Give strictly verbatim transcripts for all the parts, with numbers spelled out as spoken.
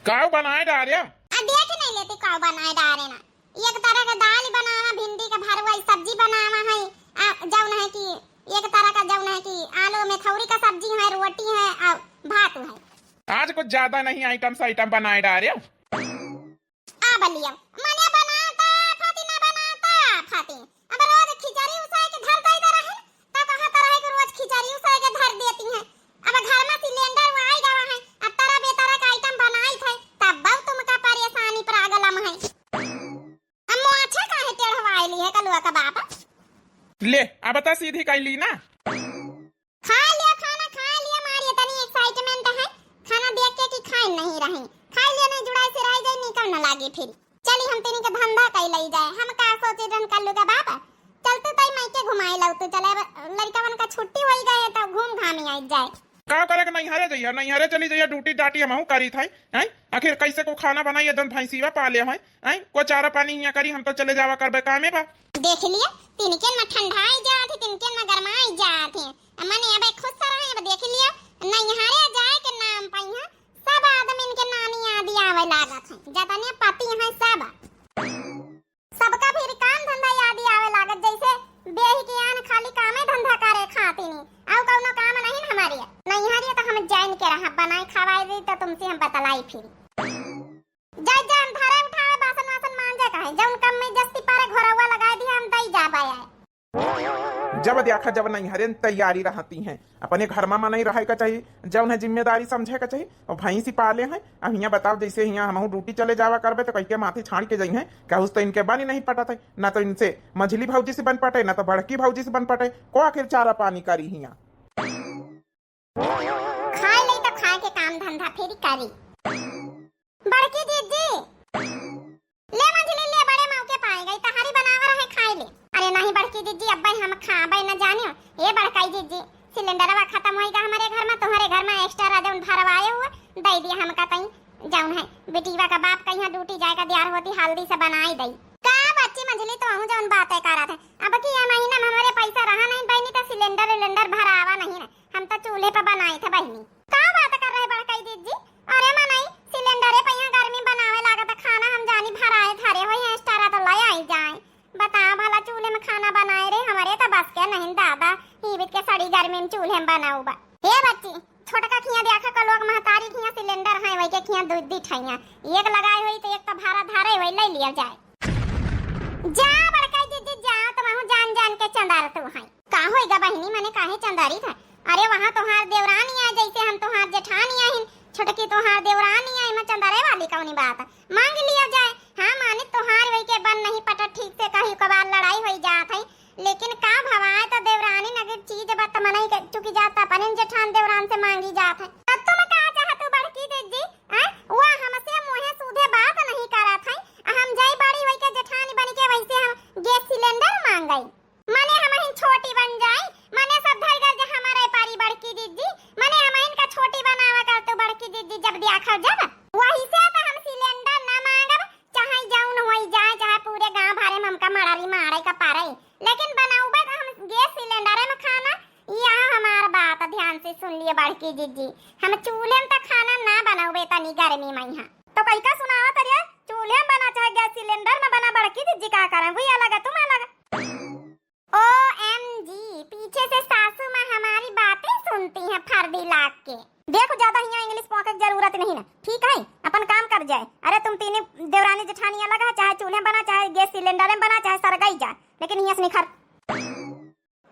काव बनाए डारे? आ, देख नहीं लेती काव बनाए डारे ना। एक तरह का दाल बनावा, भिंडी का भरुआ, सब्जी बनावा है। आ, जौन है कि एक तरह का जौन है कि आलू मेथौरी का सब्जी है, रोटी है, आ, भात है। आज कुछ ज्यादा नहीं items item बनाए डारे। आ बलिया, मने बनाता, फातिमा बनाता, फातिमा। अब रोज खिचड़ी उसाए के धर देता रहे, तो कहता रहे कि रोज खिचड़ी उसाए के धर देती हैं। अब घर में सिलेंडर वो आई गवा है, अब तरह बेतरह का item बनाई थे, तब बहु तुमका परेशानी problem है। अब मोछे काहे टेढ़वाए ली है कलुआ का बाप? ले, अब तो सीधी कैली ना। खा लिया खाना, खा लिया, मारी इतनी excitement है, खाना देख के कि खाए नहीं रहे, खा लिया नहीं जुड़ाए से रह जाए, निकल न लागे फिर। चली हम तेनी के धंधा कई लई जाए, हम का सोचे रहन कल्लू के बाप, चल तू तई माई के घुमाए लाऊ तू, चले अब लड़कवन का छुट्टी होई गए तो घूम घामी आई जाए। का करे के नैहरे जइया, नैहरे चली जइया, duty डाटी हमहू करी थे, हैं? आखिर कैसे को खाना बनाई, एकदम भैंसीवा पाले हैं, हैं? को चारा पानी हियां करी, हम तो चले जावा करबे कामे बा। देख लिया, तिनके में ठंडाई जात है, तिनके में गरमाई जात है। मने अब खुश रहे, अब देख लिया, नैहरे जाए के नाम पइहाँ, सब आदमी इनके नानी याद आवे लागत है, जतने पति हैं सब। सबका फिर काम धंधा याद आवे लागत, जैसे बेही के आन खाली कामे धंधा करे खातिनी, आउ कौनो काम नहीं न हमारी। नैहरे तो हम जान के रहा, बनाए खवाए दी तो तुमसे हम बतलाई फिर। जा, जा, हम धरे उठावे, बासन वासन मांजे का है। जौन कम में जस्ती पारे घोरवा लगाए दिया, हम दई जाबे आए। जब देखा, जब नैहरे तैयारी रहती हैं, अपने घर में नहीं रहे का चाहिए, जौन है जिम्मेदारी समझे का चाहिए। और भैंसी पाले हैं, अब हियाँ बताओ, जैसे हियाँ हमहू duty चले जावा करबे, तो कहिके माथे छाड़ के जइहें, कहूस तो इनके बानी नहीं पटत है, ना तो इनसे मझली भौजी से बन पटे, ना तो बड़की भौजी से बन पटे, को आखिर चारा पानी करी हियाँ। खाए ले तो खाए के काम धंधा फिर करी। बड़की जिज्जी, ले मंझली ले, बड़े मौके पाए गई, तहारी बनावर है, खाए ले। अरे नहीं बड़की जिज्जी, अब्बे हम खाबे न जानियो। ए बड़काई जिज्जी, सिलेंडरवा खत्म होई गा हमरे घर में, तुम्हारे घर में extra रह जौन भरवाए हुए, दे दिया हमका तई, जौन है बिटीवा का बाप कहीं duty जाए का दियार होती, हल्दी से बनाई दई। का बच्ची मंझली, तो हूँ जौन बातें करत है, अब की ये महीना में हमारे पैसा रहा नहीं बहनी, तो सिलेंडर विलेंडर भरावा नहीं ना। हम तो चूल्हे पे बनाई थे बहिनी। का बात कर रहे बड़काई जिज्जी? अरे मनई, सिलेंडरे पे यहाँ गर्मी बनावे लागत, खाना हम जानी भराए धरे होई हैं, extra तो ले आई जाए। बता भला, चूल्हे में खाना बनाए रे, हमारे तो बस के नहीं दादा, हीबित के सड़ी गर्मी में चूल्हे में बनाऊ बा। हे बच्ची, छोटका खिया देखा का लोग महतारी खिया सिलेंडर है, वही के खिया दूध दी ठैया, एक लगाए होई तो एक तो भारा धारे वही ले लिया जाए। जा बड़काई जिज्जी जा, तुम जान जान के चंदार तू है। का होइगा बहिनी, मने काहे चंदारी था? अरे वहाँ तोहार देवरानी आए, जैसे हम तोहार जेठानी आइन, छोटकी तोहार देवरानी आए, मैं चंदारे वाली कौनी बात? मांग लिया जाए। हाँ, मानित तोहार वही के बन नहीं पटत ठीक से, कहीं कबार लड़ाई होई जात है, लेकिन का भवाए तो देवरानी नगर चीज बत मनई के चुकी जात, अपने जेठान देवरान से मांगी जात है। तब तुम का चाहत हो बड़की जिज्जी? हैं? वह हमसे मुँहे सूधे बात नहीं करत है, हम जाई बड़ी वही के जेठानी बनी के वैसे हम गैस सिलेंडर मांगई। मने हमहिन छोटी बन जाई, मने सब धर गरज हमारे पारी बड़की जिज्जी, मने हमहिन का छोटी बनावा कर तू बड़की जिज्जी, जब दिया खा जब। वही से तो हम सिलेंडर ना मांगब, चाहे जौन होई जाए, चाहे पूरे गांव भरे में हमका मड़ारी मारे का पारे, लेकिन बनाउबे तो हम गैस सिलेंडर में खाना। यह हमार बात ध्यान से सुन लिए बड़की जिज्जी, हम चूल्हे में तो खाना ना बनाउबे तनी गर्मी में यहाँ। तो कई का सुनावा तरिया, चूल्हे में बना चाहे गैस सिलेंडर में बना, बड़की जिज्जी का करें, वो अलग है, तुम अलग। O M G, पीछे से सासू माँ हमारी बातें सुनती हैं फर्दी लाग के। देखो, ज्यादा हियाँ English पोंके के जरूरत नहीं ना, ठीक है? अपन काम कर जाए। अरे तुम तीनी देवरानी जेठानी अलग है, चाहे चूल्हे बना, चाहे गैस सिलेंडर में बना, चाहे सरगई जा, लेकिन हियाँ से निखर।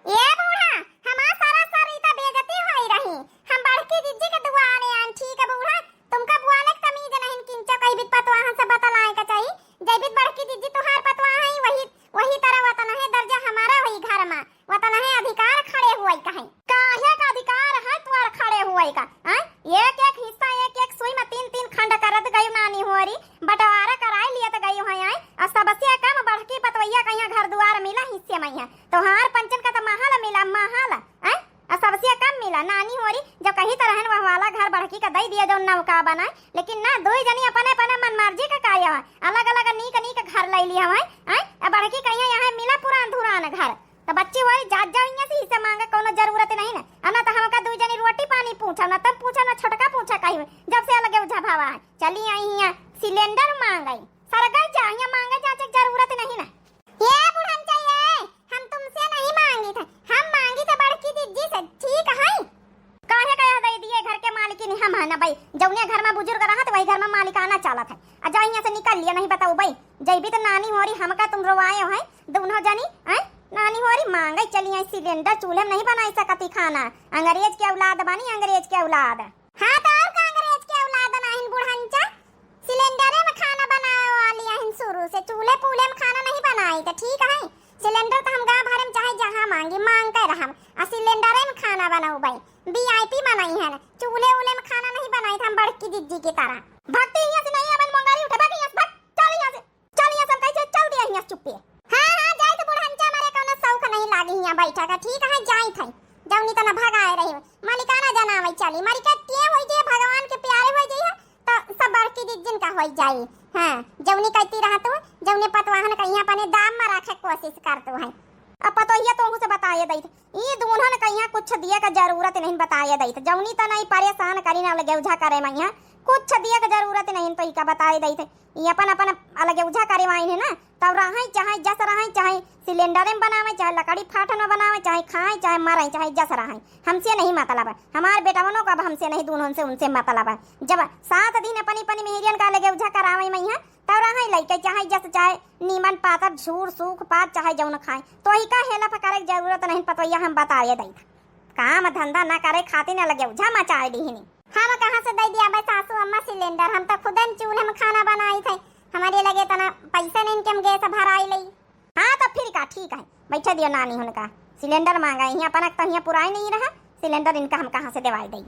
ए बूढ़ा, हमार सारा सरीता बेइज्जती होई रही। हम बड़की जिज्जी के दुआरे आन, ठीक है बूढ़ा, तुमका बुआले के तमीज नहीं, किंचा कई बित पतवाहन से बतलाए का चाही। जय बित बड़की जिज्जी तुहार पतवाह है, वही, वही तरह वतन है दर्जा हमारा वही घर में, वतन है अधिकार खड़े हुए का है। काहे का अधिकार है तुहार खड़े हुए का, हैं? एक एक हिस्सा, एक एक सुई में तीन तीन खंड करत गई नानी होरी, बंटवारा कराए लियत गई हो, हैं? और सबसे कम बड़की पतवैया का यहाँ घर दुआर मिला हिस्से में है। तोहार पंचन का तो महल मिला, महल, हैं? और सबसे कम मिला, नानी होरी, जो कही तो रहन वह वाला घर बड़की का दई दिया, जो नौका बनाए, लेकिन ना, दोई जनी अपने अपने मन मर्जी का कार्य है, अलग अलग नीक नीक घर ले लिया है, हैं? अब बड़की कहिया यहाँ मिला पुरान धुरान घर, तो बच्ची होरी, जात जाओ हियाँ से, इसे माँगे कौनो जरूरत नहीं ना। अब ना तो हमका दुइ जनी रोटी पानी पूछा, ना तुम पूछा, ना छोटका पूछा कहीं, जब से अलगे उझा भावा है। चली आई हियाँ सिलेंडर माँगे, सरगई जा हियाँ माँगे जाँचे के जरूरत नहीं ना। ये बुढ़न चाहिए, हम तुमसे नहीं माँगी थे, हम माँगी थे बड़की जिज्जी से, ठीक है? काहे कहे दे दिए, घर के मालिकिन हम है ना भाई, जौने घर में बुजुर्ग रहत वही घर में मालिकाना चालत है। आ जा हियाँ से निकल लिया, नहीं बताऊ भाई, जैबी तो नानी होरी हमका तुम रोवाए हो है, दोनों जनी, हैं? नानी होरी माँगे चली आई सिलेंडर, चूल्हे में नहीं बनाई सकती खाना, अंग्रेज के औलाद बानी, अंग्रेज के औलाद। हाँ, तो और का अंग्रेज के औलाद नाहिन बुढ़ंचा? सिलेंडरे में खाना बनावे वाली हन शुरू से, चूल्हे पूल्हे में खाना नहीं बनाई, तो ठीक है। सिलेंडर तो हम गाँव भरे में चाहे जहाँ माँगी, माँग के रहम, आ सिलेंडरे में खाना बनौबै। वीआईपी मनई हन, चूल्हे उल्हे में खाना नहीं बनाई था हम बड़की जिज्जी की तरह। भक्ति हियाँ से नहीं, अपन मोंगारी उठे, भाग हियाँ से, भाग, चल हियाँ से। चल हियाँ से, हम कही चल दिया हियाँ से चुप्पे। हाँ, हाँ, जाई तो बुढ़ंचा, हमारे कौनो शौक नहीं लागे हियाँ बैठा का, ठीक है, जाई थे। जौनी तना भगाए रही, मलिकाना जनावे चली, मरिका के होई जे भगवान के प्यारे होई जे है, तो सब बड़की जिज्जिन का होई जाई। हाँ, जौनी कहती रहा तू, जौने पतवाहन कहिया अपने दाम में रखे कोशिश कर तू है। अब पतोहिया तोहू से बताए दई, ई दुल्हन कहिया कुछ दिए का जरूरत नहीं बताए दई, जौनी तना ई परेशान करी ना लगे उझा करे मैया, कुछ दिए का जरूरत नहीं तो ई का बताए दई। ई अपन, अपन अलगे उझा करे वाइन है ना, तब रहै चाहे जस रहै, चाहे सिलेंडर में बनावे, चाहे लकड़ी फाटन में बनावे, चाहे खाए, चाहे मरे, चाहे जस रहै, हमसे नहीं मतलब है। हमार बेटवनों का अब हमसे नहीं, दोनों से, उनसे मतलब है। जब सात दिन अपनी, अपनी मेहरियन का अलगे उझा करावे मैया, तब रहै लइके, चाहे जस, चाहे नीमन पातर, झूर, सूख, पात, चाहे जौन खाए, तो ई का हेल्प करे के जरूरत नहीं, पतोहिया हम बताए दई। काम धंधा ना करे खातिर ना लगे उझा मचाए दीहिनी। हम कहाँ से दे दिया बे सासू अम्मा सिलेंडर, हम तो खुदन चूल्हे में खाना बनाई थे, हमारे लगे तना पैसा नहीं कि हम गैस भराई लई। हाँ, तो फिर का, ठीक है, बैठे दियो नानी हुनका। सिलेंडर मांगा, यहाँ पनक तो यहाँ पुराई नहीं रहा, सिलेंडर इनका हम कहाँ से देवाई दई।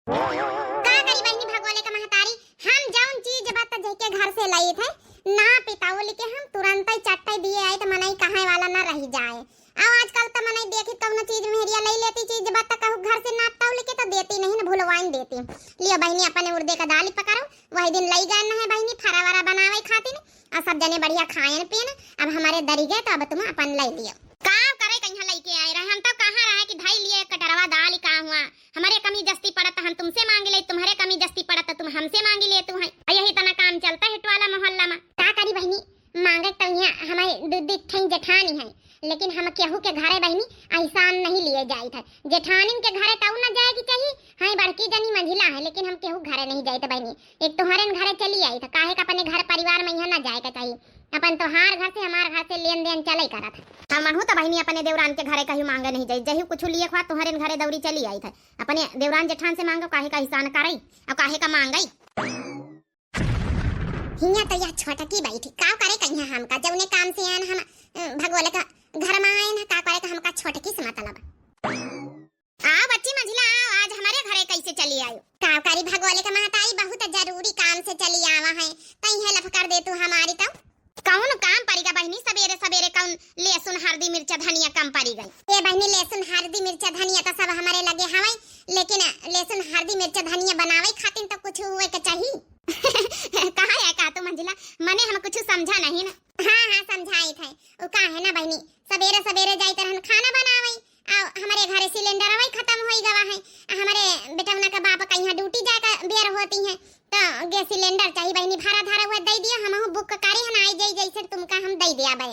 का करी बहिनी भगोले का महतारी, हम जौन चीज बा त जेके घर से लई थे, ना पिताउल के हम तुरंत ही चट्टे दिए आई त मनई कहे वाला ना रह जाए। अब आजकल त मनई देखी कौनो चीज मेहरिया लई लेती चीज बा त कहू घर से ना तौल के त देती नहीं न भुलवाइन देती। लियो बहिनी अपने उर्दे का दाल पकड़ो, वही दिन लई गए न है बहिनी फरा वरा बनावे खातिर, और सब जने बढ़िया खाएन पियन। अब हमारे दरी गए तो अब तुम अपन लई लियो। का करे कहीं लई के आए रहे, हम तो कहाँ रहे कि धई लिए कटरवा दाल का हुआ। हमारे कमी जस्ती पड़त हम तुमसे मांग ले, तुम्हारे कमी जस्ती पड़त तुम हमसे मांग ले तू है। यही तना काम चलता है टोला मोहल्ला में। का करी बहिनी, मांगे तो यहाँ हमारे दू दू ठई जेठानी है, लेकिन हम केहू के घरे बहिनी एहसान नहीं लिए जाइत है। जेठानिन के घरे तो ना जाए के चाहिए, हाँ बड़की जनी मंझिला है, लेकिन हम केहू घरे नहीं जाइत बहिनी। एक तोहरे घरे चली आई था, काहे का अपने घर परिवार में यहाँ ना जाए के चाहिए। अपन तोहार घर से हमार घर से लेन देन चले करत है। हमहू तो बहिनी अपने देवरान के घरे कहीं मांगे नहीं जाई, जही कुछ लिए खुआ तोहरे घरे दौरी चली आई था। अपने देवरान जेठान से मांगो, काहे का एहसान करई और काहे का मांगई। हियाँ तो यह छोटकी बैठी, का करे कहिया हमका, जौने काम से आन हम, अ, भगोले का घर में आए ना, का करे का हमका छोटकी से मतलब। आओ बच्ची मंझिला, आओ, आज हमारे घरे कैसे चली आयो? का करी भगोले का महताई, बहुत जरूरी काम से चली आवा है, तई हेल्प कर दे तू हमारी तो। कौन काम पड़ेगा बहिनी, सबेरे सबेरे कौन लहसुन हरदी मिर्चा धनिया कम पड़ी गई? ए बहिनी, लहसुन हरदी मिर्चा धनिया तो सब हमारे लगे हवे, लेकिन लहसुन हरदी मिर्चा धनिया बनावे खातिर तो कुछ हुए के चाहिए। कहा है का तू मंझिला, मने हम कुछ समझा नहीं ना। हाँ, हाँ, समझाई थे। उ का है ना बहिनी, सबेरे सबेरे जाइत रहन खाना बनावे, आ हमरे घरे सिलेंडर वही खत्म होई गवा है। आ हमरे बेटवना के बाप कहीं ड्यूटी जाए का बेर होती है, तो गैस सिलेंडर चाहिए बहिनी, भरा धरा हुआ दे दिया, हमहू बुक करी हन, आई जाई जैसे तुमका हम दे दिया बे।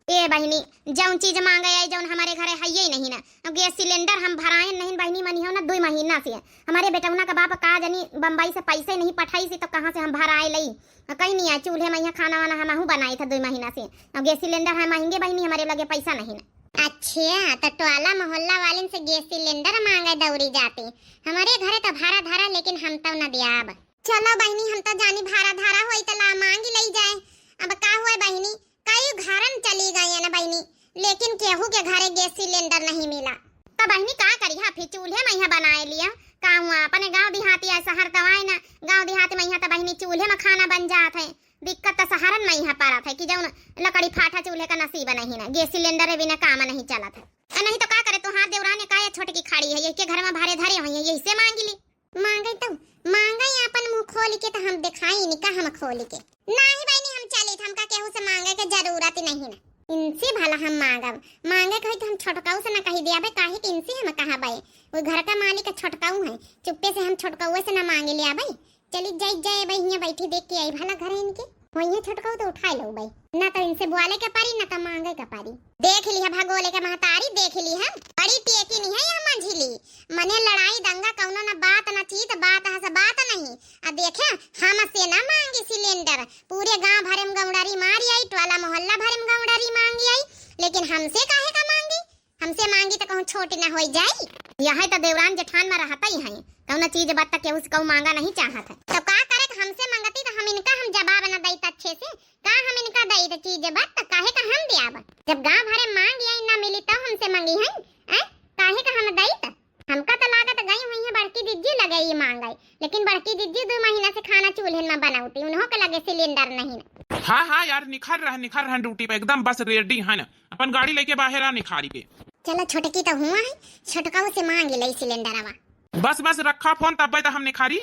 ए बहिनी, जौन चीज मांगे आई, जौन हमारे घरे है ही नहीं ना। अब गैस सिलेंडर हम भराए नहीं बहिनी, मनी हो ना, दो महीना से हमारे बेटौना का बाप का जानी बम्बई से पैसे नहीं पठाई से, तो कहाँ से हम भराए लई? कहीं नहीं आए, चूल्हे में यहाँ खाना वाना हमहू बनाए था दो महीना से। अब गैस सिलेंडर है महंगे बहिनी, हमारे लगे पैसा नहीं ना। अच्छा, तो टोला मोहल्ला वालिन से गैस सिलेंडर मांगे दौड़ी जाती, हमारे घरे तो भरा धरा, लेकिन हम तो न दियाब। चलो बहिनी, हम तो जानी भरा धरा होई तो ला मांगी लई जाए। अब का हुआ बहिनी, कई घरन चली गई है ना बहिनी, लेकिन केहू के घरे गैस सिलेंडर नहीं मिला। तो बहिनी का करी, हाँ फिर चूल्हे में यहाँ बनाए लिया। का हुआ, अपने गांव देहात या शहर तो आए ना, गांव देहात में यहाँ तो बहिनी चूल्हे में खाना बन जात है। दिक्कत तो शहरन में यहाँ पड़त है कि जौन लकड़ी फाटा चूल्हे का नसीब नहीं ना, गैस सिलेंडर बिना काम नहीं चलत है। आ नहीं तो का करे, तोहार देवराने का या छोटकी खाड़ी है, यही के घर में भरे धरे हुई है, यही से मांगी ली। मांगे तो मांगे अपन मुंह खोल के, तो हम दिखाई नहीं का हम खोल के। नहीं बहिनी, हम चली, हमका केहू से मांगे के जरूरत ही नहीं ना। इनसे भला हम मांगब? मांगे कही तो हम छोटकाऊ से ना कही दियाबे, काहे कि इनसे हम कहाँ बे? वो घर का मालिक छोटकाऊ है, चुप्पे से हम छोटकाऊ से ना मांगे ले आबे। चली जाई जाए बे, हियाँ बैठी देख के आई भला घर इनके। वही छोटकाऊ तो उठाए लो बे, ना तो इनसे बोले के पारी, ना तो मांगे के पारी। देख लिहा भगोले के महतारी, देख लिहा, बड़ी टेकिन है यह मंझिली। मने लड़ाई दंगा कौनो ना बात ना चीत, बात हस बात नहीं। आ देखे, हमसे ना मांगी सिलेंडर, पूरे गांव भरे में गौंडरी मारी आई, टोला मोहल्ला भरे में गौंडरी मांगी आई, लेकिन हमसे काहे का मांगी? हमसे मांगी तो कहूँ छोट ना होई जाई। यह तो देवरान जेठान में रहता ही है, कौनो चीज बात तक केहू से कहूँ मांगा नहीं चाहत है। तो का करे, हमसे मांगती तो हम इनका हम जवाब न दई अच्छे से, का हम इनका दई तो चीज बात तो काहे का हम दियाब? जब गांव भरे मांग आई ना मिली तो हमसे मांगी है, हैं? काहे का हम दई तो? हमका तो लागत गई हुई है बड़की जिज्जी लगे ये मांगे, लेकिन बड़की जिज्जी दो महीना से खाना चूल्हे में बनावती, उन्हों के लगे सिलेंडर नहीं ना। हाँ हाँ यार, निखर रह निखर रह ड्यूटी पे एकदम बस रेडी है ना, अपन गाड़ी लेके बाहर आ निखारी के। चलो छोटकी तो हुआ है, छोटकाऊ से मांग ले सिलेंडरवा। बस बस रखा फोन, तब्बे तो हम निखारी।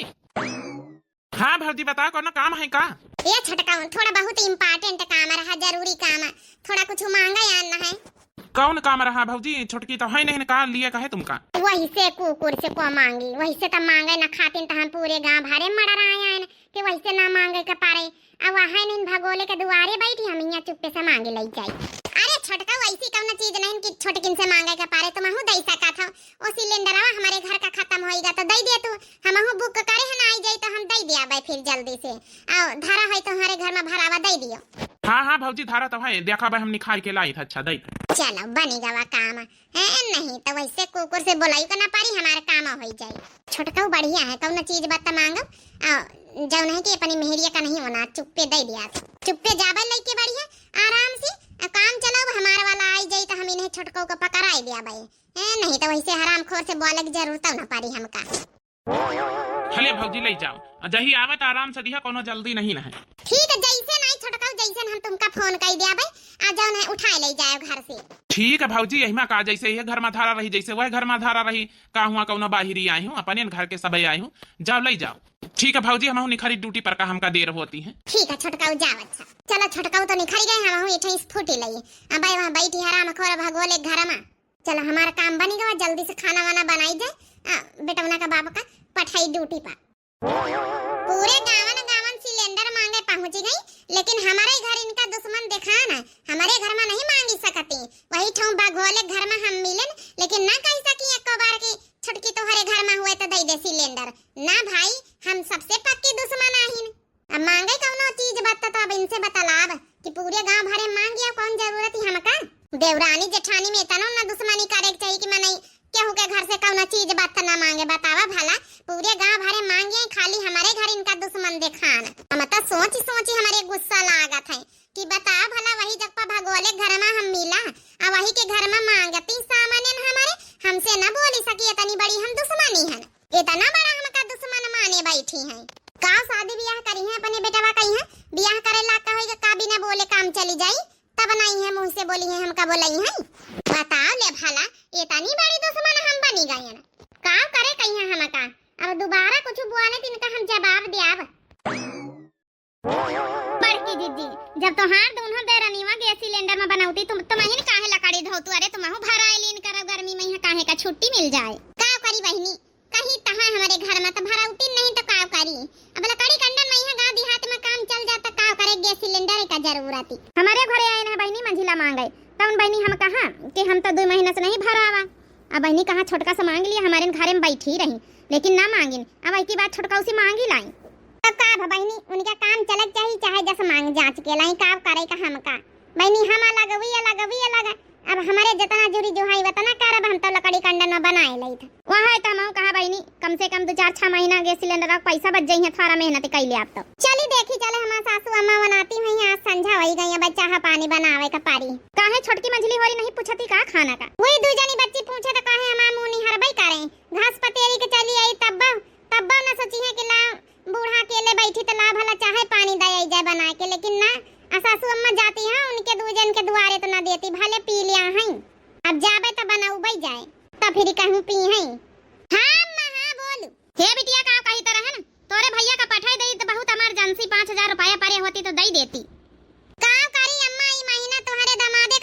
हाँ भौजी बताओ, कोनो काम है का? ए छोटकाऊ, थोड़ा बहुत इम्पोर्टेंट काम रहा, जरूरी काम, थोड़ा कुछ मांगा या ना है। कौन काम रहा भौजी? छोटकी तो है नहीं, का लिए का है तुमका? वही से कुकुर से को मांगी, वही से तो मांगे ना खातिन, तो हम पूरे गांव भरे मड़र आए हैं कि वही से ना मांगे के पारे। अब वहाँ नहीं भगोले के दुआरे बैठी, हम यहाँ चुप्पे से मांगे ले जाई। अरे छोटका, वैसी कौनो चीज नहीं कि छोटकिन से मांगे के पारे, तुमहू दे सकत हो। ओ सिलेंडरवा हमारे घर का खत्म होइगा तो दे दे तू, हमहू बुक करे है ना, आई जाई तो हम दे दिया भाई फिर जल्दी से। आओ धरा है तुम्हारे घर में भरावा दे दियो। हाँ हाँ भौजी धरा तो है, देखा भाई हम निखार के लाई था, अच्छा दे। चलो बनी गवा काम। हैं, नहीं तो वैसे कुकुर से बोलाई का ना पारी, हमारा काम हो जाई। छोटकऊ बढ़िया है, कौनो चीज बात मांगो, आ, जौन है कि अपनी मेहरिया का नहीं होना, चुप्पे दे दिया। चुप्पे जाबे लइके बढ़िया, आराम से, आ, काम चलाओ, हमारे वाला आई जाई तो हम इन्हें छोटकऊ को पकड़ाई दिया भाई। हैं, नहीं तो वैसे हरामखोर से बोले की जरूरत ना पारी हमका। हले भौजी ले जाओ, आ जही आवे तो आराम से दिहा, कोनो जल्दी नहीं ना है। ठीक है, जैसे नहीं छोटकऊ, जैसे हम तुमका फोन कर दिया भाई, आ जाओ नहीं उठाए ले जाओ घर से। ठीक है भौजी, यही में का जैसे ये घर में धारा रही, जैसे वह घर में धारा रही, का हुआ कौनो बाहिरी आई हूँ, अपने घर के सबे आई हूँ, जाओ ले जाओ। ठीक है भौजी, हम निखरी ड्यूटी पर का, हमका देर होती है। ठीक है छोटकऊ जाओ। अच्छा चलो छोटकऊ तो निखरी गए, हम इठे स्फूटी लई। अब वहाँ बैठी हरामखोर भगोले घर में। चलो हमारा काम बनी गवा, जल्दी से खाना वाना बनाई जाए, आ, बेटवना का बाप का पठाई ड्यूटी पर। पूरे गावन गावन सिलेंडर मांगे पहुंची गई, लेकिन हमारे घर इनका दुश्मन दिखान है, हमारे घर में नहीं मांगी सकती। वही ठौं भगोले घर में हम मिलन, लेकिन ना कह सकी एको बार कि छोटकी तोहरे घर में हुए तो दे दे सिलेंडर। ना भाई, हम सबसे पक्की दुश्मन आहिन। अब मांगे कौनो चीज बत्ता तो अब इनसे बतलाब कि पूरे गांव भरे मांग गया, कौन जरूरत ही हमका? देवरानी जेठानी में इतना ना दुश्मनी करे के चाहिए कि मनई केहू के घर से कौनो चीज बत्ता ना मांगे। बतावा भला, पूरे गांव भरे मांगे, खाली हमारे घर इनका दुश्मन देखान। हम तो सोच सोच हमारे गुस्सा लागत है कि बताओ भला, वही जग पर भगोले घर में हम मिला, आ वही के घर में मांगती सामान्यन हमारे, हमसे ना बोली सकी, इतनी बड़ी हम दुश्मनी हन, इतना बड़ा हमका दुश्मन माने बैठी हैं। का शादी ब्याह करी हैं अपने बेटवा कही हैं, ब्याह करे लाग का होई का बिना बोले काम चली जाई, तब नहीं है मुंह से बोली हैं हमका बोलई हैं। बताओ ले भला, इतनी बड़ी दुश्मन हम बनी गई हैं, का करे कही हैं हमका, अब दोबारा कुछ बोले तो इनका हम जवाब दियाब। बड़की जिज्जी, जब तोहार दोनों देरनिया गैस सिलेंडर में बनौती, तुम, तुमहिन काहे लकड़ी धोतू? अरे, तुमहू भराए लीन करो, गर्मी में यहाँ काहे का छुट्टी मिल जाए। का करी बहिनी, कहीं तहाँ हमारे घर में तो भरौती नहीं तो का करी। अब लकड़ी कंडन में यहाँ गाँव देहात में काम चल जाता, का करे, गैस सिलेंडर का जरूरत ही। हमारे घरे आए ना बहिनी मंझिला मांगे, तब बहिनी हम कहा कि हम तो दो महीना से नहीं भरावा। अब बहिनी कहाँ छोटका से मांग लिया, हमारे घरे में बैठी रही, लेकिन ना मांगिन। अब एक ही बात छोटका उसे मांगी लाई। तब का अब बहिनी, उनका काम चलक चाही, चाहे जस मांग जांच के लाई, का करे का हमका। बहिनी हम अलग, वी अलग, वी अलग। अब हमारे जितना जुरी जुहाई वतना करब, हम तो लकड़ी कंडन में बनाए लई था। वहाँ है तो हम कहा बहिनी, कम से कम दो चार छह महीना गैस सिलेंडर का पैसा बच जाई है, थारा मेहनत कैले आप तो। चली देखी चले, हमार सासू अम्मा बनाती हुई हैं, आज संझा होई गई है, अब चाह पानी बनावे का पारी। काहे छोटकी मंझली होरी नहीं पूछती का खाना का? वही दू जनी बच्ची पूछे तो कहे हमार मुंह निहरबई करे, घास पतेरी के चली आई तब्बा, तब्बा न सोची है कि ला बूढ़ा अकेले बैठी तो ला भला चाहे पानी दे आई जाए बना के, लेकिन ना, आ सासू अम्मा जाती हैं उनके दू जन के दुआरे तो ना देती, भले पी लिया हैं, अब जाबे तो बनौबे जाए, तो फिर कहूँ पी हैं। हाँ अम्मा, हाँ बोलू। हे बिटिया, का कही तरह है ना, तोरे भैया का पठाई दई तो बहुत इमरजेंसी, पाँच हजार रुपया परे होती तो दई देती। का करी अम्मा, ई महीना तोहरे दमादे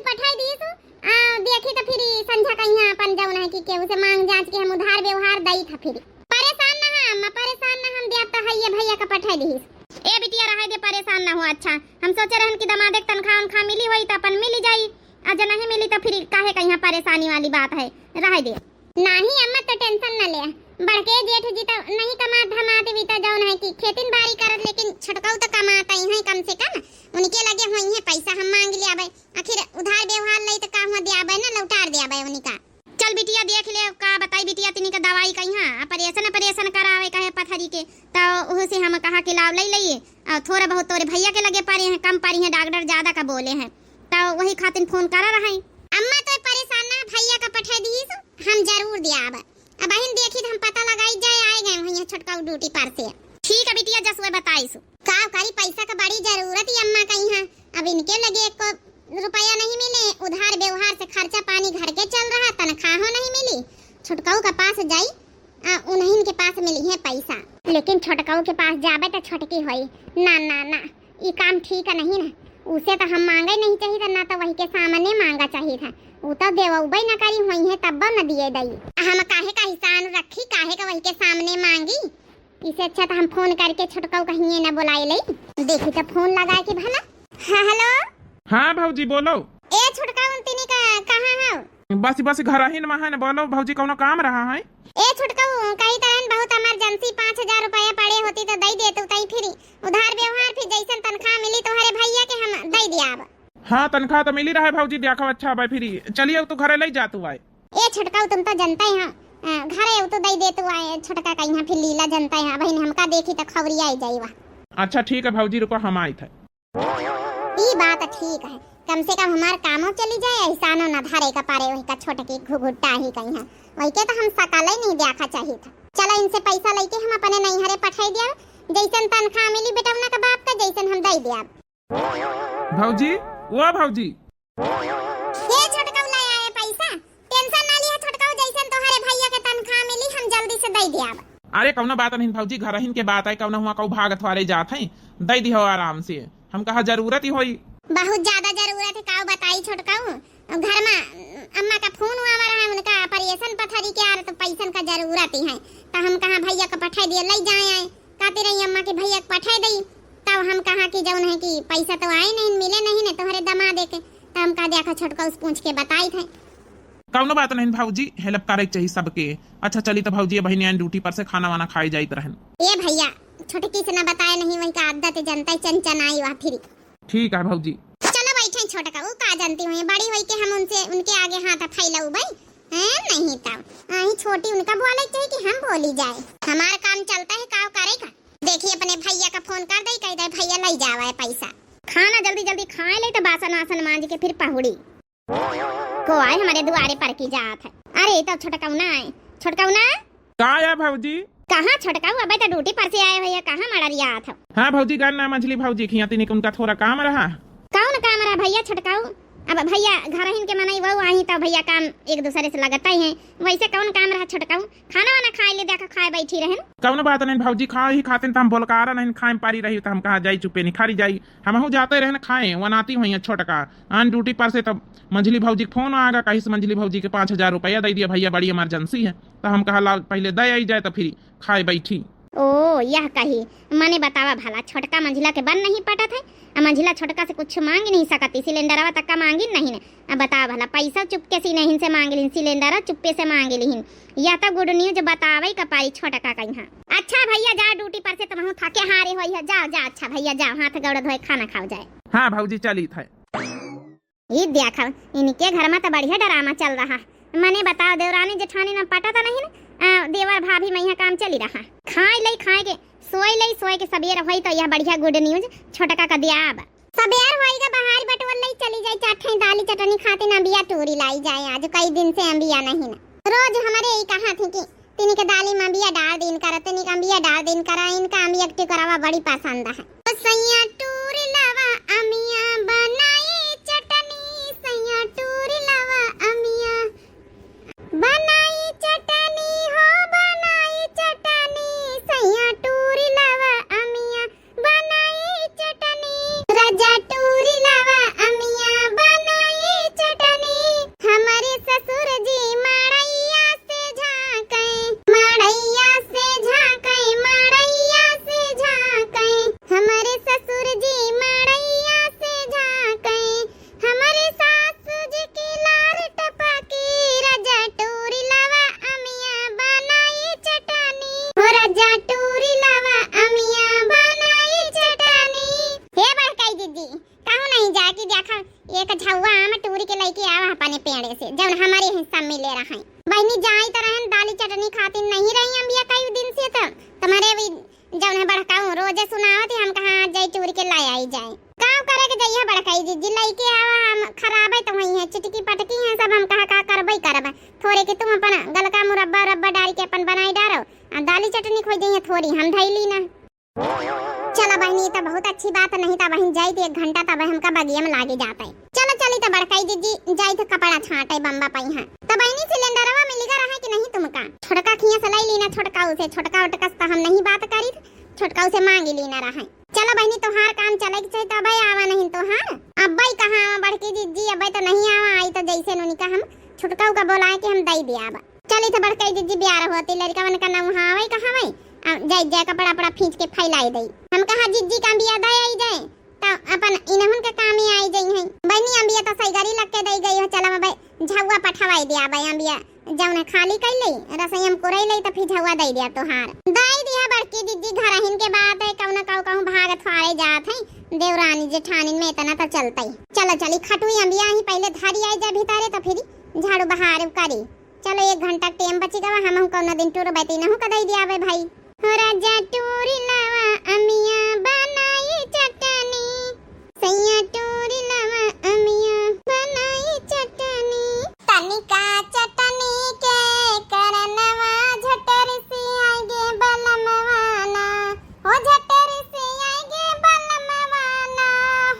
पठाई दीस। आ, देखी त फिर संझा कहिया अपन जौन है कि केहू से मांग जांच के हम उधार व्यवहार दई था फिर। परेशान ना हम, परेशान ना हम, दिया तो है ये भैया का पठाई दीस। ए बिटिया, रहे दे, परेशान ना हो। अच्छा, हम सोचे रहन कि दमादे के तनख्वाह उनखा मिली होई त अपन मिली जाई, आ जे नहीं मिली त फिर काहे कहिया परेशानी वाली बात है, रहे दे। नाही अम्मा, तो tension न ले। बड़के जेठ जी तो नहीं कमात धमात भी तो जौन है कि खेतिन बारी करत, लेकिन छोटकऊ तो कमात ही है कम से कम। उनके लगे होई है पैसा, हम मांग ले आवे। आखिर उधार व्यवहार लई तो का हुआ, दे आवे ना, लौटार दे आवे उनका। चल बिटिया, देख ले, का बताई बिटिया, तिनी का दवाई कहीं, हाँ, operation, operation करावे कहे पथरी के, तो उहो से हम कहा कि लाव लई लइए, और थोड़ा बहुत तोरे भैया के लगे पड़े हैं, कम पड़ी हैं, डॉक्टर ज्यादा का बोले हैं, तो वही खातिर फोन करा रहे। अम्मा तो परेशान ना, भैया का पठा दीस, हम जरूर दियाब। अब बहिन देखी तो हम पता लगाई जाए, आए गए वहीं छोटका ड्यूटी पर से। ठीक है बिटिया, जस वे बताई सु। का करी, पैसा का बड़ी जरूरत ही अम्मा कहीं है। अब इनके लगे एको रुपया नहीं मिले, उधार व्यवहार से खर्चा पानी घर के चल रहा, तनख्वाहो नहीं मिली। छोटकाऊ के पास जाई, आ, उन्हीं के पास मिली है पैसा। लेकिन छोटकाऊ के पास जाबे तो छोटकी होई। ना, ना, ना, ई काम ठीक नहीं ना। उसे तो हम मांगे नहीं चाहिए था, ना तो वही के सामने मांगा चाहिए था। उ तो देवउबे न करी होई है, तब न दिए दई। हम काहे का हिसान रखी, काहे का वही के सामने मांगी? इसे अच्छा तो हम फोन करके छोटकाऊ कहिए ना बुलाए ले। देखी तो फोन लगा के भला। हाँ, हेलो। हाँ भौजी, बोलो। ए छोटकाऊ, तिनी का कहाँ हो? बस, बस, घर ही में है ना। बोलो भौजी, कौनो काम रहा है? ए छोटकाऊ, कही तरहन बहुत emergency पाँच हजार रुपया पड़े होती तो दई देतू, तई फिर उधार व्यवहार फिर जैसन तनख्वाह मिली तोहरे भैया के हम दई दियाब। हाँ, तनख्वाह तो मिली रहे भौजी, देखो अच्छा भाई, फिर चलिए तू घरे ले जा तू आए। ए छोटकाऊ, तुम तो जनता ही हो, अ, घरे उ तो दई देतू आए, छोटका कहीं फिर लीला जनता ही, बहिन हमका देखी तो खौरिया आई जाई वा। अच्छा ठीक है भौजी, रुको हम आई थे। ई बात ठीक है, कम से कम हमार कामो चली जाए, एहसानो न धरे का पारे वही का छोटकी घुघुट्टा ही कहीं है, वही के तो हम सकल ही नहीं देखा चाहिए था। चलो इनसे पैसा लेके हम अपने नैहरे पठाई दिया, जैसन तनख्वाह मिली बेटौना का बाप का, जैसन हम दई दिया। भौजी, ओ भौजी। ए छोटकऊ, ले आए पैसा, tension ना लिया छोटकऊ, जैसन तोहरे भैया के तनख्वाह मिली हम जल्दी से दई दियाब। अरे कौनो बात नहीं भौजी, घरहिन के बात है, कौनो हुआ कऊ भागत वाले जात है, दई दिहो आराम से, हम कहा जरूरत ही होई। बहुत ज्यादा जरूरत है, काऊ बताई छोटकऊ, घर में अम्मा का फोन आवा रहा है, उनका operation पथरी के आ रहा, तो पैसन का जरूरत ही है, तो हम कहा भैया का पठाई दिया, ले जाए आए, कहती रही अम्मा कि भैया का पठाई दई, तब हम कहा कि जौन है कि पैसा तो आए नहीं, मिले नहीं ने तोहरे दमादे के, तब हम कहा देखा छोटकऊ से पूछ के बताई थे। कौनो बात नहीं भौजी, help करे के चाहिए सबके। अच्छा चली तो भौजी, बहिनिया ड्यूटी पर से खाना वाना खाए जाइत रहन। ए भैया, छोटकी से ना बताए नहीं, वही का आदत जनता ही चन चन आई वह फिर। ठीक है भौजी। चलो बैठे छोटका, ऊ का जानती हुई, बड़ी होई के हम उनसे, उनके आगे हाथ फैलाऊ भाई, हैं नहीं तब। आई छोटी उनका बोले के चाहिए कि हम बोली जाए, हमार काम चलता है, काव करे का। देखी अपने भैया का फोन कर दे, कह दे भैया ले जावा है पैसा। खाना जल्दी जल्दी खाए ले तो बासन वासन मांज के फिर पहुड़ी। को आए हमारे दुआरे पर की जात है। अरे तो छोटकौना आए, छोटकौना। का या भौजी? कहाँ छोटकऊ, अबे तो ड्यूटी पर से आए भैया, कहाँ मड़रियात हो? हाँ भौजी, गन ना मंझली भौजी खिया तिनी उनका थोड़ा काम रहा। कौन काम रहा भैया छोटकऊ? अब भैया घरहिन के मनई वहू आई तो भैया काम एक दूसरे से लगता ही है। वैसे कौन काम रहा छोटकऊ? खाना वाना खाए ले, देखा खाए बैठी रहन। कौनो बात नहीं भौजी, खाए ही खातिन त हम बोलकारा नहीं खाए में पारी रही, तो हम कहा जाई चुपे निखारी जाई। हमहू जाते रहन खाए, वनाती हुई है छोटका। आन ड्यूटी पर से तब मंझली भौजी के फोन आगा, कही से मंझली भौजी के पाँच हजार रुपया दे दिया भैया, बड़ी emergency है। तो हम कहा ला पहले दे आई जाए तो फिर खाए बैठी। ओ, यह कही, मने बतावा भला, छोटका मंझिला के बन नहीं पटत है, आ मंझिला छोटका से कुछ मांग नहीं सकती, सिलेंडरवा तक का मांगिन नहीं ने। अब बतावा भला, पैसा चुपके से नहीं से मांग लिहिन, सिलेंडर चुप्पे से मांग लिहिन। यह तो good news बतावे का पारी छोटका कहीं। अच्छा भैया, जा ड्यूटी पर से तुमहू थके हारे होई है, जाओ, जाओ, अच्छा भैया, जाओ, हाथ गोड़ धोए, खाना खाओ जाए। हाँ भौजी, चली थे। ई देखा, इनके घर में तो बढ़िया ड्रामा चल रहा। मने बताओ, देवरानी जेठानी ना पटा तो नहीं ना, आ, देवर भाभी में यहाँ काम चली रहा। खाए ले खाए के, सोए ले सोए के, सबेर होई तो यह बढ़िया good news छोटका का दियाब। सबेर होई के बहार बटोर ले चली जाई, चार ठे दाली चटनी खातिन अम्बिया टूरी लाई जाए, आज कई दिन से अम्बिया नहीं ना। रोज हमारे ई कहा थी कि तिनी के दाली में अम्बिया डाल दीन करा, तिनी के अम्बिया डाल दीन करा, इनका अम्बिया के टिकोरावा बड़ी पसंद है। ओ सैया टूरी लावा अम्बिया बनाई चटनी, सैया टूरी लावा अम्बिया बनाई चटनी हो, बनाई चटनी, सैया टूरी लावा अम्बिया बनाई चटनी। राजा टूरी लावा अम्बिया बनाई आम टूरी के लइके आवा अपने पेड़े से, जउन हमरे हिस्सा मिले रहइ। बहिनी जाई त रहन, दाली चटनी खातिन नहीं रही अम्बिया कई दिन से, त तुम्हरे भी जउन है बड़काऊ रोजे सुनावत ही, हम कहा आज जाई टूरी के लाई आई जाए। का करे के जइया बड़काई जिज्जी, लइके आवा, हम खराब है तो वही है, चिटकी पटकी है सब, हम कहा का करबे करब। थोरे के तुम अपन गलका मुरब्बा उरब्बा डाल के अपन बनाई डारो, आ दाली चटनी खोज दइया थोरी हम धइली ना। चला बहिनी, ई त बहुत अच्छी बात, नहीं त बहिन जाई त एक घंटा तब हमका बगिया में लागे जात है। चला चली त बड़काई जिज्जी जाई त कपड़ा छाटे बम्बा पई हैं। त बहिनी सिलेंडरवा मिलिगा रहा कि नहीं तुमका? छोटका खिया से लाई लीना, छोटका उसे, छोटका उटका से त हम नहीं बात करी, छोटका उसे मांगी लीना रहा। चला बहिनी तोहार काम चले के चाही तबे आवा, नहीं तोहार अब्बे कहाँ आवा बड़की जिज्जी, अब्बे त नहीं आवा, आई त जैसे नुनिका हम छोटका उका बोलाए के हम दई दिया अब। चली त बड़काई जिज्जी बियार होती, लड़का मन का नौहावै कहावै, आ जाई जाए कपड़ा अपड़ा फींच के फैलाई दई। हम कहा जिज्जी का अम्बिया दे आई जाए, त अपन इनहुन के कामे आई जाई हैं। बहिनी अम्बिया त सैगरी लग के दई गई हो, चला अबे झउआ पठवाई दिया अबे अम्बिया, जउन खाली कई लई, रसोई हम कुरई लई त फिर झउआ दई दिया तोहार। दई दिया बड़की जिज्जी, घरहिन के बात है, कउनो कउ कहूँ भाग थ्वारे जात है, देवरानी जेठानिन में इतना त चलतई। चलो चली खटुई अम्बिया ही पहले धरी आई जा भीतरे त फिर झाड़ू बहार करी। चलो, एक घंटा के टेम बची गवा, हमहू कउनो दिन टूर बैती नहू कदई दियावे भाई। हो राजा टूरी लावा अमिया बनाई चटनी, सैया टूरी लावा अमिया बनाई चटनी। तनिका चटनी के करनवा झटर से आगे बलमवाना, हो झटर से आगे बलमवाना,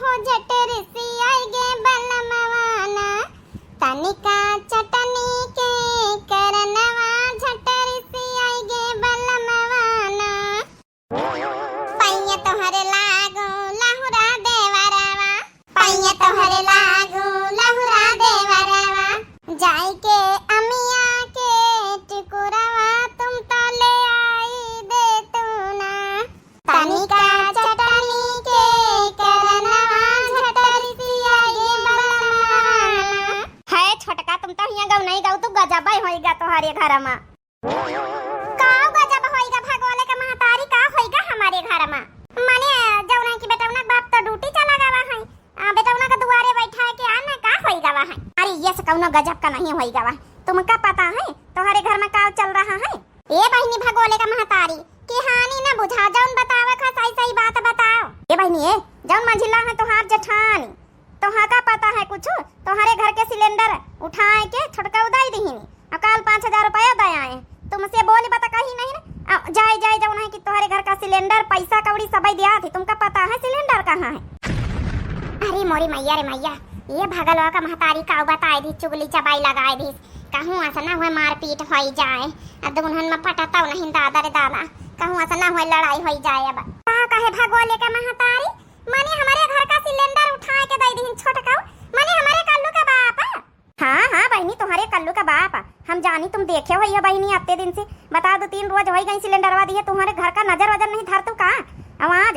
हो झटर से आगे बलमवाना। तनिका चटनी के करनवा झटर से आइगे बलमवाना। पैया तोहरे लागू लहुरा देवरवा, पैया तोहरे लागू लहुरा देवरवा। जाइके अमिया के टिकुरवा तुम तो ले आई दे तू ना। तनिका चटनी के करनवा झटर से आइगे बलमवाना। है छोटका, तुम तो हियां गौ नहीं गौ, तू गजब होइगा तोहरे घर मा। का गजब होइगा भगोले के महतारी, का होइगा हमरे घर मा? माने जौन है कि बेटौना के बाप तो ड्यूटी चला गवा है, आ, बेटौना के दुआरे बैठा है कि आना का होइगा है? अरे ये से कौनो गजब का नहीं होइगा है। तुमका पता है तोहरे घर मा का चल रहा है? ए बहिनी भगोले का महतारी, के हानि न बुझा, जौन बतावे का सही सही बात बताओ। ए बहिनी, ए जौन मंझिला है तोहार जेठानी, तोहा का पता है कुछ? तोहरे घर के सिलेंडर उठाए के छोटका उदाई दिहिनी, और काल पाँच हजार रुपया दे आए। तुमसे बोली बता कही नहीं ना, अब जाए जाए जौन है कि तोहरे घर का सिलेंडर पैसा कौड़ी सबई दिया थी, तुमका पता है सिलेंडर कहाँ है? अरे मोरी मैया रे मैया, ये भगलवा का महतारी का बताए दी, चुगली चबाई लगाए दी। कहूँ ऐसा ना हुए मारपीट होई जाए, आ दुल्हन में पटता नहीं दादा रे दादा, कहूँ ऐसा ना हुए लड़ाई होई जाए। अब का कहे भगोले का महतारी, माने हमरे घर का सिलेंडर उठाए के दे दीन छोटका, माने हमरे कल्लू का बाप। हाँ हाँ बहिनी, तुम्हरे कल्लू का बाप, हम जानी तुम देखे होइहो बहिनी अत्ते दिन से, बता दो तीन रोज होई गई सिलेंडरवा दिए, तुम्हरे घर का नजर वजर नहीं धरतू का? अब आज,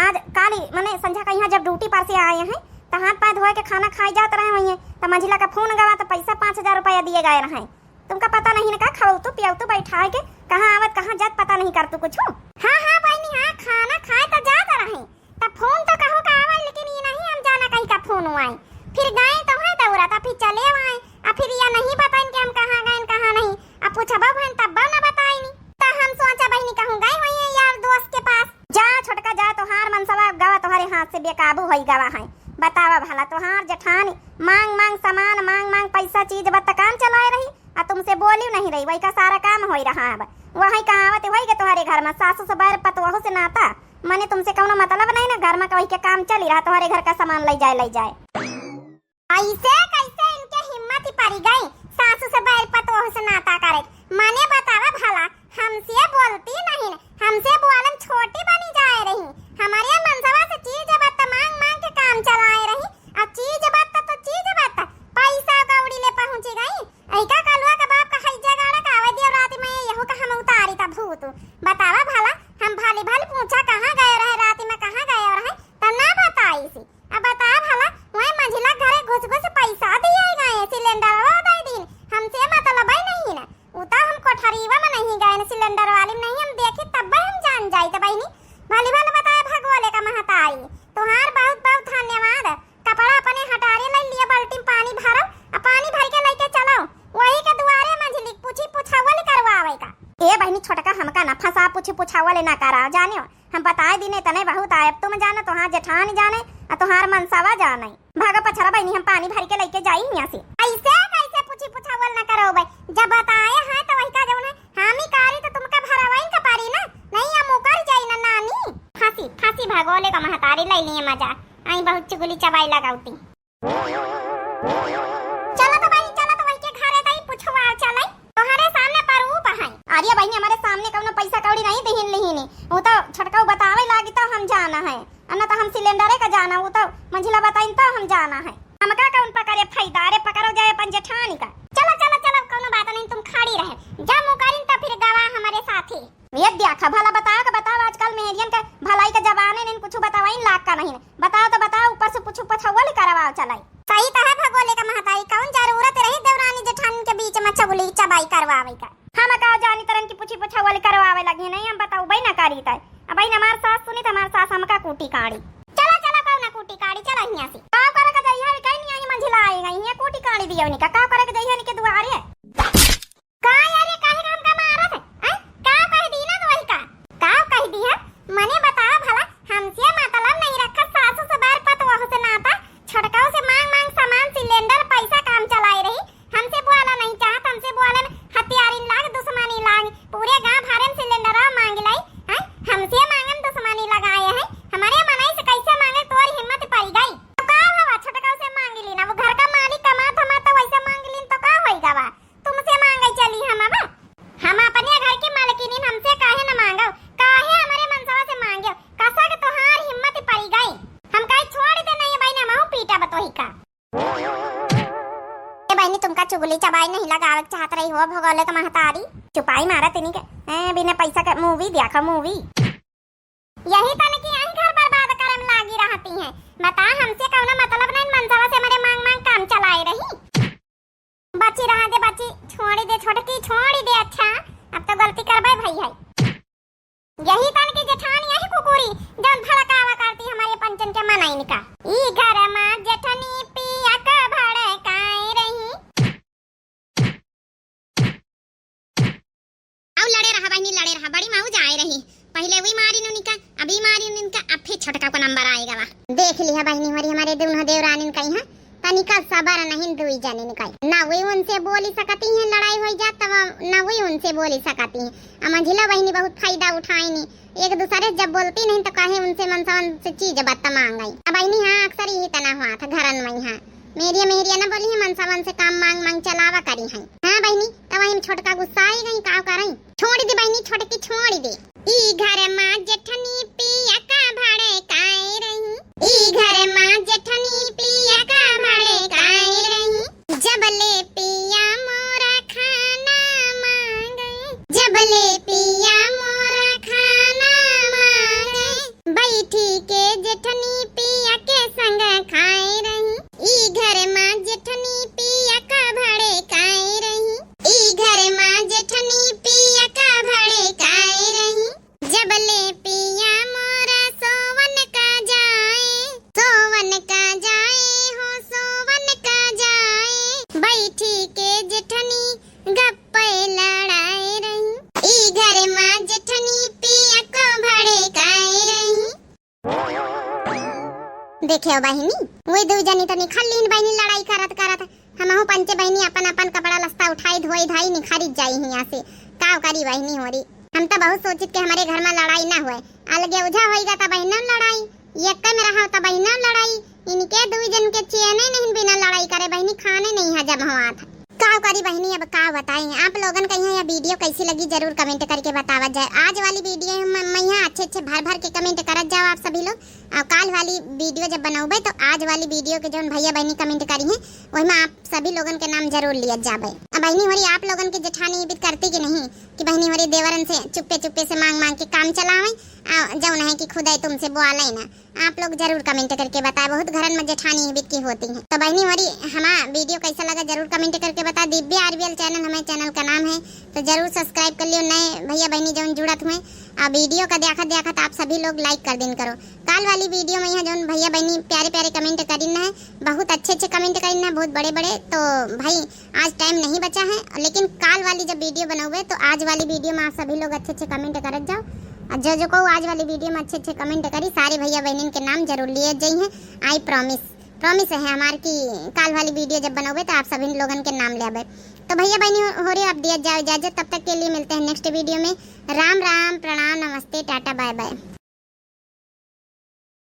आज काली मने संझा का यहाँ जब ड्यूटी पर से आए हैं, त हाथ पाँव धोए के खाना खाई जात रहे हुई हैं, त मंझिला का फोन गवा त पैसा पाँच हजार रुपया दिए गए रहे। तुमका पता नहीं न का, खवतू पियवतू बैठाए के कहाँ आवत कहाँ जात पता नहीं करतू कुछ। हाँ हाँ बहिनी हाँ, खाना खाए त जात रहे, त फोन तो कहूँ का आवा, लेकिन ये नहीं हम जाना कहीं का फोन आए। फिर गए तो है दौरा, त फिर चले आए, आ फिर ये नहीं बताइन कि हम कहाँ गए कहाँ नहीं। अब पूछबो भन तब्बो न बताइनी। त हम सोचा बहिनी कहूँ गए हुई हैं यार दोस्त के पास। जा छोटका जा, तोहार मनसवा गवा तोहरे हाथ से बेकाबू होई गवा है। बतावा भला तोहार जेठानी मांग मांग सामान, मांग मांग पैसा चीज बत्त काम चलाए रही, आ तुमसे बोली नहीं रही, वही का सारा काम होई रहा है। वही कहावत होई के तोहरे घर में सासू से बैर पतोहू से नाता, माने तुमसे कौनो मतलब नहीं ना, घर में वही के काम चली रहा, तोहरे घर का सामान ले जाए, ले जाए। ऐसे कैसे इनके हिम्मत ही पड़ी गई सासू से बैर पतोहू से नाता करे? माने बतावा भला, हमसे बोलती नहीं, हमसे बोलन छोटी बनी जाए रही, हमारे मनसवा से चीज बत्त मांग मांग के काम चलाए रही, अब चीज बत्त तो चीज बत्त पैसा कौड़ी ले पहुंची गई। ऐका कलुआ के बाप का हैजा गाड़ा का आवे दियो रात में, यहू का हम उतारी ता भूत। बतावा भला, हम भाली भाली पूछा कहाँ गए रहे रात में, कहाँ गए रहे, त ना बताई सी। अब बता भला, वही मंझिला घरे घुस घुस पैसा अवले ना कराओ, जानियो, हम बताए दिने तने बहुत आए, अब तुम जानो, तोहार जेठानी जाने, आ तोहार मनसवा जाने। भागो पछरा बहिनी, हम पानी भर के लइके जाई हियाँ से। ऐसे कैसे पूछी पुछावल ना करो बे, जब बताए हैं तो वही का जौन है, हामी कारी तो तुमका भरवाइन का पारी ना, नहीं हम उकर जाई ना नानी। फांसी, फांसी भगोले का महतारी लइ लिए मजा, आई बहुत चुगली चबाई लगावती। चलो तो बहिनी, चलो तो वही के घरे तई पुछवा चलाई। तोहरे सामने परूप है। अरे बहिनी, हमारे सामने कौनो पैसा कौड़ी नहीं दिहिन लिहिनी। वो तो छोटका बतावे लागी तो हम जाना है। आ ना तो हम सिलेंडरे का जाना, वो तो मंझिला बताइन तो हम जाना है। हमका कौन पकड़े फायदा, अरे पकड़ो जाए अपन जेठानी का। चलो, चलो, चलो, कौनो बात नहीं, तुम खड़ी रहे। जब मुकरिन तो फिर गवा हमारे साथी। ये देखा, भला बताओ के बताओ, आजकल मेहरियन के भलाई के जमाने नहीं, कुछ बतावाइन लाग का नहीं। बताओ तो बताओ, ऊपर से पूछू पछौवल करवाओ चलाई। सही तो है भगोले का महतारी, कौन जरूरत रही देवरानी जेठानी के बीच में चुगली चबाई करवावे का? हम का जानी तरन की पूछी पछौवल करवावे लगी नहीं, हम बताऊबे ना करी तय। अब बहिन हमार सास सुनी तो हमार सास हमका कूटी काड़ी। चला, चला, कौन ना कूटी काड़ी, चला हियाँ से। का करे के जइहा, कहीं नहीं आई मंझिला आई गई, हियाँ कूटी काड़ी दियो निका, का करे के जइहा निके दुआरे? का यार, ये काहे का हमका मारत है? हैं? का कह दी ना तो वही का? का कह दी है? मने बताओ भला, हमसे मतलब नहीं रखत सासू से बैर पतोह से नाता, छोटकाऊ से मांग मांग सामान सिलेंडर पैसा काम चलाई रही, हमसे बोला नहीं चाहत, हमसे बोले में हथियारिन लाग दुश्मनी लाग, पूरे गांव भरे में सिलेंडर मांग लाई, हैं? हमसे मांगन दुश्मनी लगाए हैं, हमारे मनई से कैसे मांगे तोर हिम्मत पड़ गई? तो का हवा छोटकाऊ से मांग ली ना, वो घर का मालिक कमात हमार तो वैसे मांग ली तो का होई गवा? तुमसे मांगे चली हम अब? हम अपने घर की मालकिन, हमसे काहे न मांगो? काहे हमारे मनसवा से मांगो? कसा के तोहार हिम्मत पड़ी गई? हम कहे छोड़ दे नहीं बहिनी, हम पीटा बतोही का। ए बहिनी, तुमका चुगली चबाई नहीं लगावे के चाहत रही हो, भगोले का महतारी। चुपाई मारा तनी के, ए, बिना पैसा का मूवी देखा, मूवी। यही तन की यही घर बर्बाद करे में लागी रहती हैं। बता, हमसे कौनो मतलब नहीं, मनसवा से हमारे मांग मांग काम चलाए रही। बची रहा दे बची, छोड़ी दे छोटकी, छोड़ी दे। अच्छा, अब तो गलती करबे भई है। यही तन की जेठानी यही कुकुरी जौन भड़कावा करती हमारे पंचन के मनइन का। ई घर मा जेठनी पिया का भड़काए रही। अउ लड़े रहा बहिनी, लड़े रहा, बड़ी मौज आए रही। पहिले वही मारी नु निका, अभी मारी नु निका, अब फिर छोटका को नंबर आएगा वा। देख लिहा बहिनी होरी हमारे दोनों देवरानिन का यहाँ तनिका सबर नहीं दुई जनिन का। ना वही उनसे बोली सकती हैं, लड़ाई हो जात तब ना वही उनसे बोली सकती हैं। अब मंझिला बहिनी बहुत फायदा उठाइनी, एक दूसरे जब बोलती नहीं तो काहे उनसे मनसवन से चीज बत्ता मांग गई। अब बहिनी हाँ अक्सर यही तना हुआ था घरन में, हाँ मेरिया मेरिया ना बोली है, मनसवन से काम मांग मांग चलावा करी है। हाँ बहिनी, तब हम छोटका गुस्सा आई गई, का करें? छोड़ दे बहिनी, छोटकी छोड़ दे। ई घर मा जेठनी पिया का भड़काए रही, ई घर मा जेठनी पिया का भड़काए रही। जब ले पिया मोरा खाना मांगे, जब ले पिया मोरा खाना मांगे, बैठी के जेठनी पिया के संग खाए रही। ई घर मा जेठनी पिया का भड़काए रही, ई घर मा जेठनी पिया का भड़काए रही। जब ले पिया मोरा सोवन का जाए, सोवन का जाए हो, सोवन का जाए। बैठी के जेठनी गप्पे लड़ाए रही, ई घर मा जेठनी पिया को भड़काए रही। देखे हो बहिनी, वही दू जनी तो निखर लीन बहिनी लड़ाई करत करत। हमहू पंचे बहिनी अपन अपन कपड़ा लस्ता उठाई धोई धाई निखरी जाई हियाँ से। का करी बहिनी होरी, हम तो बहुत सोचित के हमारे घर मा लड़ाई ना हुए, अलगे उझा होइगा तब बहिना लड़ाई, यक्का में रहा तब बहिना लड़ाई। इनके दुई जन के चैने नहीं बिना लड़ाई करे बहिनी, खाने नहीं हजम होआत। का करी बहिनी, अब का बताई। आप लोगन का यहाँ यह वीडियो कैसी लगी जरूर कमेंट करके बतावा जाए। आज वाली वीडियो में, में यहाँ अच्छे अच्छे भर भर के कमेंट करत जाओ आप सभी लोग। और काल वाली वीडियो जब बनाऊबे तो आज वाली वीडियो के जौन भैया बहिनी कमेंट करी हैं वही में आप सभी लोगन के नाम जरूर लिया जाबे। अब बहिनी होरी आप लोगन के जेठानी इबित करती कि नहीं कि बहिनी होरी देवरन से चुप्पे चुप्पे से मांग मांग के काम चलावे, आ, जौन है कि खुदे तुमसे बोले ना। आप लोग जरूर कमेंट करके बताए, बहुत घरन में जेठानी इबित की होती हैं। तो बहिनी होरी हमारा वीडियो कैसा लगा जरूर कमेंट करके बताए। दिव्या आरबीएल चैनल हमारे चैनल का नाम है, तो जरूर सब्सक्राइब कर लियो। नए भैया बहिनी जौन जुड़त हुए और वीडियो का देखत देखत आप सभी लोग लाइक कर दिन करो। काल वाली वीडियो में यहाँ जौन भैया बहिनी प्यारे प्यारे कमेंट करिन है, बहुत अच्छे अच्छे कमेंट करिन है, बहुत बड़े बड़े। तो भाई आज टाइम नहीं बचा है, लेकिन काल वाली जब वीडियो बनाओगे तो आज वाली वीडियो में आप सभी लोग अच्छे अच्छे कमेंट करत जाओ। और जो जो को आज वाली वीडियो में अच्छे अच्छे कमेंट करी, सारे भैया बहनिन के नाम जरूर लिए जइहें। I promise, promise है हमार कि काल वाली वीडियो जब बनौबे तो आप सभी लोगन के नाम ले आबे। तो भैया बहनी हो, हो रही, आप दिया जाओ इजाजत, तब तक के लिए मिलते हैं नेक्स्ट वीडियो में। राम राम, प्रणाम, नमस्ते, टाटा, बाय बाय।